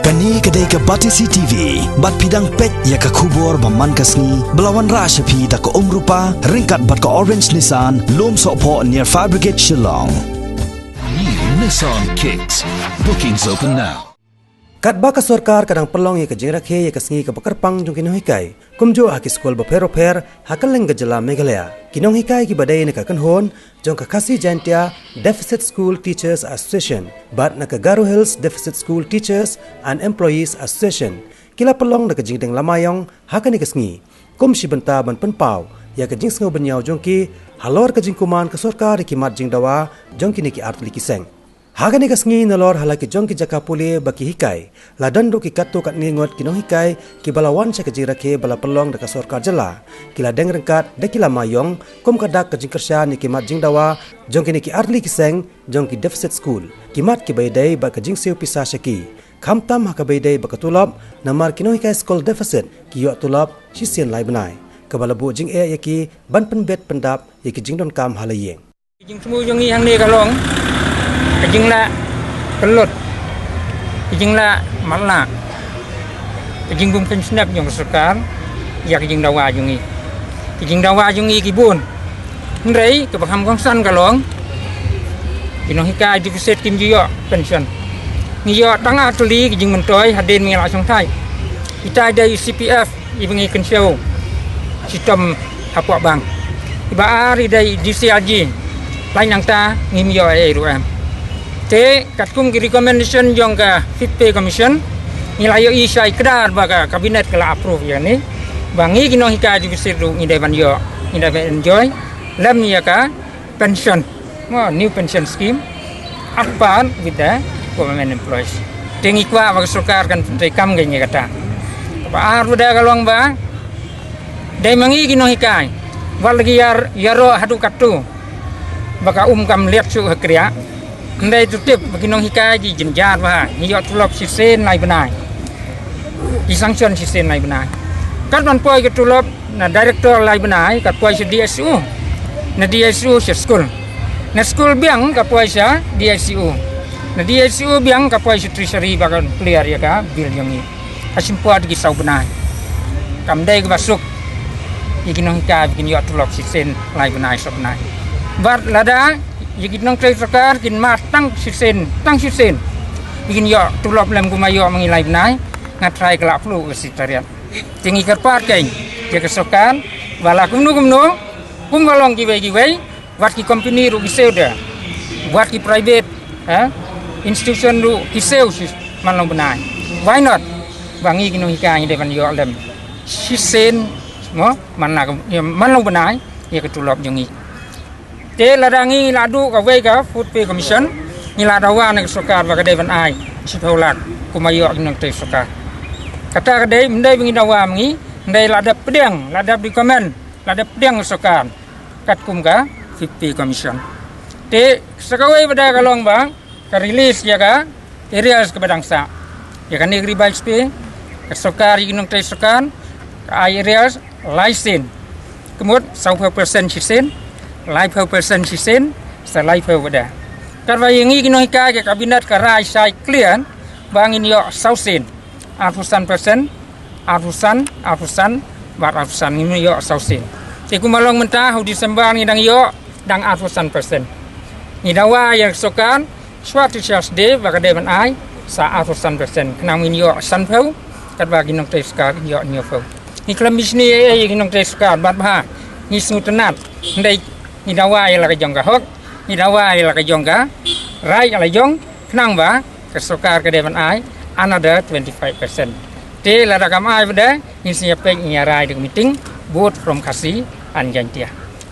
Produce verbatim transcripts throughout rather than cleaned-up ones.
Kane ka dei ka Batesi T V, bad phi dang peit ïa ka khubor ba man ka sngi, ba la wanrah sha phi da ka Umrupa, ryngkat bad ka Orange Nissan, Lumsohphoh near Fire Brigade Shillong. New Nissan Kicks. Bookings open now. Katba ka sorkar ka dang pynlong ïa ka jingrakhe ïa ka sngi kaba kyrpang jong ki nonghikai, kumjuh ha ki skul bapher bapher ha kylleng ka jylla Meghalaya, ki nonghikai kiba dei na ka kynhun jong ka Khasi Jaintia Deficit School Teachers Association bad na ka Garo Hills Deficit School Teachers and Employees Association ki la pynlong da ka jingdeng lama ïong ha kane ka sngi, kum shi bynta ban pynpaw ïa ka jingsngew bynñiaw jong ki halor ka jingkuman ka sorkar ïa ki mat jingdawa jong kine ki artylli ki seng. Ha kane ka sngi, nalor ha la ki jong ki jaka pule ba ki hikai, la don ruh ki katto katne ngut ki nonghikai kiba la wan sha ka jingrakhe ba la pynlong da ka sorkar jylla, ki la deng ryngkat da ki lama ïong kum ka dak ka jingkyrshan ïa ki mat jingdawa jong kine ki artylli ki seng jong ki deficit school, ki mat kiba ïadei bad ka jingsiew pisa sha ki, khamtam ha kaba ïadei bad ka tulop, namar ki nonghikai skul deficit ki ïoh tulop shisien lai bnai, kaba la buh jingeh ïa ki ban pynbit pyndap ïa ki jingdonkam ha la ïing. Ka jingthmu jong ngi hangne ka long ka jinglah kyllut, ka jinglah matlah, ka jingbym pynsnep jong ka sorkar ïa ka jingdawa jong ngi. Ka jingdawa jong ngi ki bun. Hynrei kaba kham kongsan ka long, ki nonghikai deficit kim ju ïoh pension. Ngi ïoh tang artylli ka jingmyntoi hadien ba ngi la shongthait. Kita i dei i C P F iba ngi kynshew shitom hapoh bank. Iba ar i dei i D C R G. Lait nangta ngim ïoh ei ruh em. Te katkum ki recommendation jong ka Fifth Pay Commission, ngi la ïohi shai kdar ba ka cabinet ka la approve ïa kane, ba ngi ki nonghikai deficit ruh ngi dei ban ïoh, ngi dei ban enjoy lem ïa ka pension, mo, new pension scheme, apart with the government employees. Te ngi kwah ba ka sorkar kan pyntreikam ïa kata. Kaba ar pat ka long ba dei ma ngi ki nonghikai, wat la ki ïar, ïaroh haduh katto ba ka um kam liat shuh ha kriah. Hynrei to tip ba ki nonghikai ki jynjar bha, ngi ïoh tulop shisien lai bnai. Ki sanction shisien lai bnai. Kat ban poi ka tulop na director lai bnai, kat poi sha D S O. Na D S O sha skul. Na skul biang kat poi sha D S O. Na D S O biang kat poi sha treasury ba kan clear ïa ka bill jong ngi. Ha shim pat ki saw bnai. Kam dei kaba suk ïa ki nonghikai ba kin ïoh tulop shisien lai bnai saw bnai. Bad lada ïa ki nongtrei sorkar kin mad tang shisien, tang shisien, ba kin ïoh tulop lem kumba ïoh ma ngi lai bnai, nga tharai ka la pluh ka secretariat. Te ngi kyrpad kein ïa ka sorkar ba la kumno kumno, kumba long kiwei kiwei, wat ki company ruh ki siew da, wat ki private, eh, institution ruh ki siew shi man long bnai. Why not? Ba ngi ki nonghikai ngi dei ban ïoh lem shisien, mo, man la, man long bnai ïa ka tulop jong ngi. Te lada ngi la duh kawei ka Fourth Pay Commission, ngi la dawa na ka sorkar ba ka dei ban ai shiphew lak kumba ïoh ki nongtrei sorkar. Kata ka dei, ym dei ba ngi dawa ma ngi, ym dei, la dep pdiang, la dep recommend, la dep pdiang ka sorkar katkum ka Fifth Pay Commission. Te sa kawei pat ka long ba ka release ïa ka arrears kaba dang sah. Ïa kane ka revised pay, ka sorkar ïa ki nongtrei sorkar ka ai arrears lai sien. Ka mut sawphew percent shisien, laiphew percent shisien, sa laiphew pat. Katba ïa ngi ki nonghikai ka cabinet ka rai shai clear ba ngin ïoh saw sien. Arphew san percent, arphew san, arphew san, bad arphew san, ngin ïoh saw sien. Te kumba long mynta ha u December ngi dang ïoh dang arphew san percent. Ngi dawa ïa ka sorkar, shwa Teachers' Day ba ka dei ban ai sa arphew san percent. Khnang ngin ïoh sanphew, katba ki nongtrei sorkar kin ïoh hynñiewphew. Ngi khlem bishni ei ei ïa ki nongtrei sorkar, bad bha ngi sngewtynnat. Hynrei ngi dawa ïa la ka jong ka hok, ngi dawa ïa la ka jong ka rai ïa la jong, khnang ba ka sorkar ka dei ban ai another twenty-five percent. Te lada kam ai pat, ngin sa ïa peit, ngin ïa rai da ka meeting, both from Khasi and Jaintia.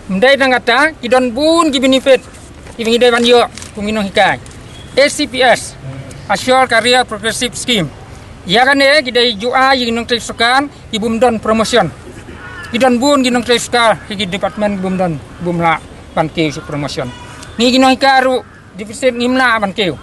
Ym dei tang kata, ki don bun ki benefit kiba ngi dei ban ïoh kum ki nonghikai. A C P S, Assured Career Progressive Scheme. Ïa kane ki dei ju ai ïa ki nongtrei sorkar ki bym don promotion. Ki don bun ki nongtrei sorkar ha ki department ki bym don, bym lah ban kiew shuh promotion. Ngi ki nonghikai ruh deficit ngim lah ban kiew.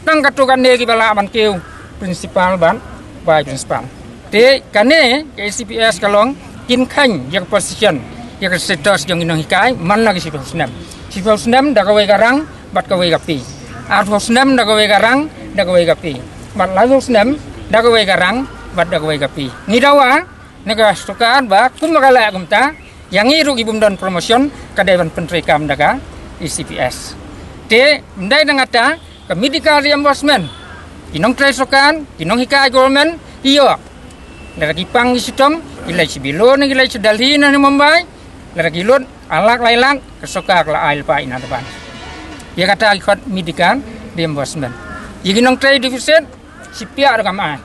Tang katto katne kiba lah ban kiew, principal bad vice principal. Te kane ka A C P S ka long kin kheiñ ïa ka position, ïa ka status jong ki nonghikai man la ki shiphew snem. Shiphew snem da kawei ka rang bad kawei ka pay. Arphew snem da kawei ka rang, da kawei ka pay. Bad laiphew snem Da kawei ka rang bad da kawei ka phi. Ngi dawa na ka sorkar ba kum ba ka leh kumta, ïa ngi ruh ki bym don promotion ka dei ban pyntreikam da ka E C P S. Te ym dei tang kata, ka medical reimbursement, ki nongtrei sorkar, ki nonghikai government, ïoh. Lada ki pang ki shitom, ki leit sha Bilun, ki leit sha Delhi ne Mumbai, lada ki lut ar lak lai lak, ka sorkar ka la ai lypa in advance. Ïa kata ki khot medical reimbursement. Ïa ki nongtrei deficit, shi piak ruh kam ai.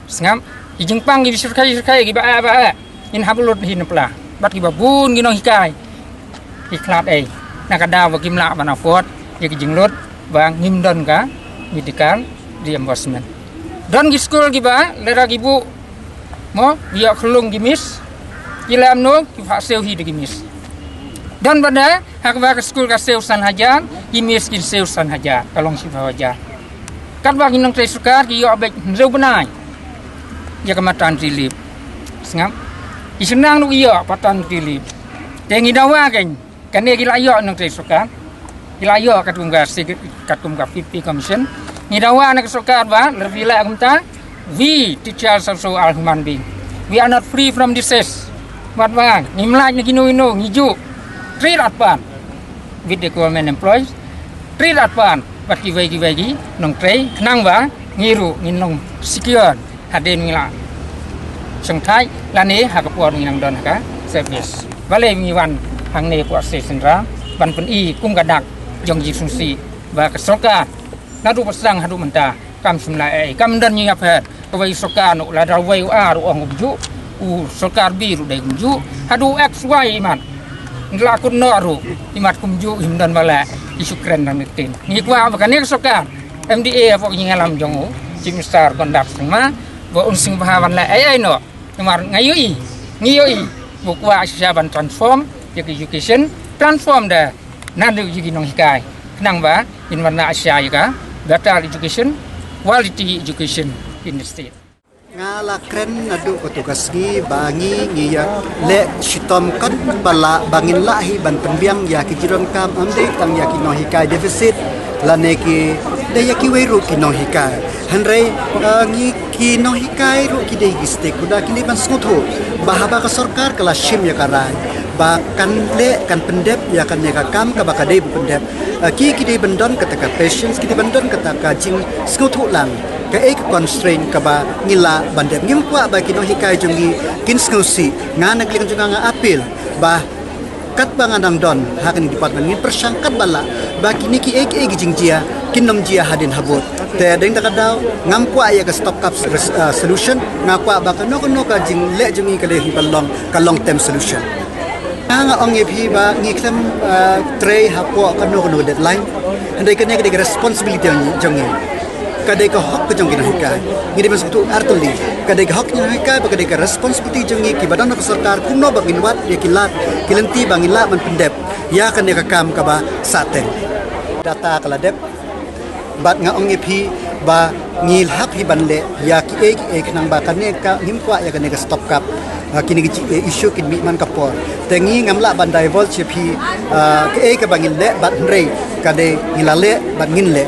Sngap, ki jingpang ki shyrkhei shyrkhei kiba eh ba eh, ngin hap lut hi na pla. Bad kiba bun ki nonghikai ki khlad ei, na ka daw ba kim lah ban afford ïa ki jinglut ba ngim don ka medical reimbursement. Don ki skul kiba lada ki buh, mo, ïoh khyllung ki miss, ki leh kumno, ki phah siew hi da ki miss. Don bad eh ha kaba ka skul ka siew san hajar, ki miss kin siew san hajar, ka long shiphew hajar. Katba ki nongtrei sorkar ki ïoh beit hynriew bnai ïa ka maternity leave. Sngap, ki shynrang ruh ki ïoh paternity leave. Te ngi dawa kein, kane ki la ïoh nongtrei sorkar, ki la ïoh katkum ka sig-, katkum ka fifty commission. Ngi dawa na ka sorkar ba lada phi leh kumta, we teachers also are human being. We are not free from disease. Bad ba ngim lait na kino kino, ngi ju treat at pan with the government employees, treat at pan bad kiwei kiwei ki nongtrei, khnang ba ngi ruh ngin long secure hadien ngi la shongthait lane ha ka por ngi nang don ha ka service. Balei ngi wan hangne pok station ra ban pyni kum ka dak jong jingsngewsih ba ka sorkar naduh ba sdang haduh mynta kam shym la ei, kam don jingïapher. Kawei sorkar noh, lada wei u ar u ong kumjuh, u sorkar B ruh dei kumjuh, haduh X Y imat. Ngi la kut noh ruh imat kumjuh, im don ba leh, i shu kren dang nitin. Ngi kwah ba kane ka sorkar M D A hapoh jingïalam jong u Chief Minister Conrad Sangma, ba un sngewbha ban leh ei ei noh. Namar nga ïohi, ngi ïohi ba u kwah shisha ban transform ïa ka education, transform da naduh ïa ki nonghikai, khnang ba ngin wanrah shisha ïa ka better education, quality education in the state. Nga la kren naduh kato ka sngi ba ngi, ngi ïa leh shitom katba lah ba ngin lah hi ban pynbiang ïa ki jingdonkam, ym dei tang ïa ki nonghikai deficit lane ki, dei ïa kiwei ruh ki nonghikai. Hynrei, eh, ngi, ki nonghikai ruh ki dei ki stakeholder, ki dei ban sngewthuh ba haba ka sorkar ka la shim ïa ka rai ba kan leh, kan pyndep ïa kane ka kam kaba ka dei ban pyndep, eh, ki, ki dei ban don kata ka patience, ki dei ban don kata ka jingsngewthuh lang kaei ka constraint kaba ngi lah ban dep. Ngim kwah ba ki nonghikai jong ngi kin sngewsih. Nga na ka liang jong nga, nga appeal ba katba nga dang don ha kane department, ngin pyrshang katba lah ba kine kiei kiei ki jingjia kin ym jia hadien habud. Te dang da ka daw ngam kwah ïa ka stopgap res-, uh, solution, nga kwah ba kano kano ka jingleh jong ngi ka dei hi ban long ka long term solution. Nga, nga ong ïa phi ba ngi khlem, uh, trei hapoh kano kano ka deadline. Hynrei kane ka dei ka responsibility jong ngi, jong ngi. Ka dei ka hok ka jong ki nonghikai. Ngi dei ban sngewthuh artylli. Ka dei ka hok ki nonghikai bad ka dei ka responsibility jong ngi kiba don ha ka sorkar kumno ba ngin wad ïa ki lad ki lynti ba ngin lah ban pyndep ïa kane ka kam kaba sah teng. Data ka la dep. Bad nga ong ïa phi ba ngi hap hi ban leh ïa kiei kiei khnang ba kane ka, ngim kwah ïa kane ka stopgap. Ah, kine ki, eh, issue kin mih man ka por. Te ngi ngam lah ban divulge ïa phi, ah, kiei kaba ngin leh bad hynrei ka dei ngi la leh bad ngin leh.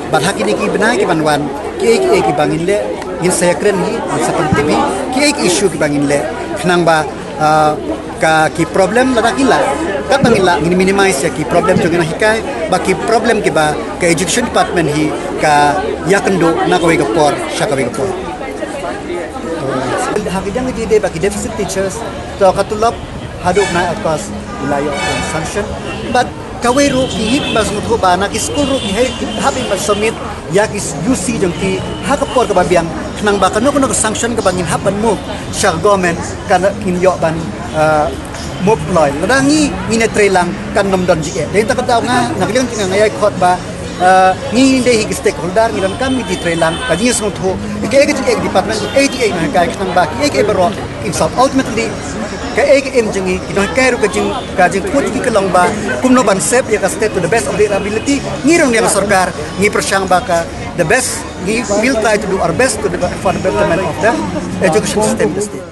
Bad ha kine ki bnai ki ban wan, kiei kiei kiba ngin leh, ngin sa ïakren hi, ngin sa pyntip hi kiei ki issue kiba ngin leh, khnang ba, ah, ka, ki problem lada ki lah, katba ngin lah ngin minimize ïa ki problem jong ki nonghikai, ba ki problem kiba ka education department hi ka ïakynduh na kawei ka por sha kawei ka por. Ha ki jong ki dei ba ki deficit teachers, to ka tulop haduh bnai August la ïoh ban sanction. Bad kawei ruh ki hip ba sngewthuh ba na ki skul ruh ki hei hap ban submit ïa ki U C jong ki ha ka por kaba biang, khnang ba kano kano ka sanction kaba ngin hap ban move sha government kan ngin ïoh ban, uh, move kloi. Lada ngi, ngi ne trei lang kan ym don jingeh. Dei ta ka daw nga na ka liang jong nga, nga ïai khot ba, uh, ngi dei hi ki stakeholder, ngi donkam ngi trei lang, ka jingsngewthuh, ka, ka, ka department, ka, ka, ka, khnang ba, ka, ka, baroh in sap ultimately ka, ka, ka aim jong ngi, ki nonghikai ruh ka jing, ka jingkhuid jong ki ka long ba kumno ban shape ïa ka state to the best of their ability. Ngi ruh na ka sorkar ngi pyrshang ba ka the best, ngi will try to do our best to the, for the betterment of the education system in the state.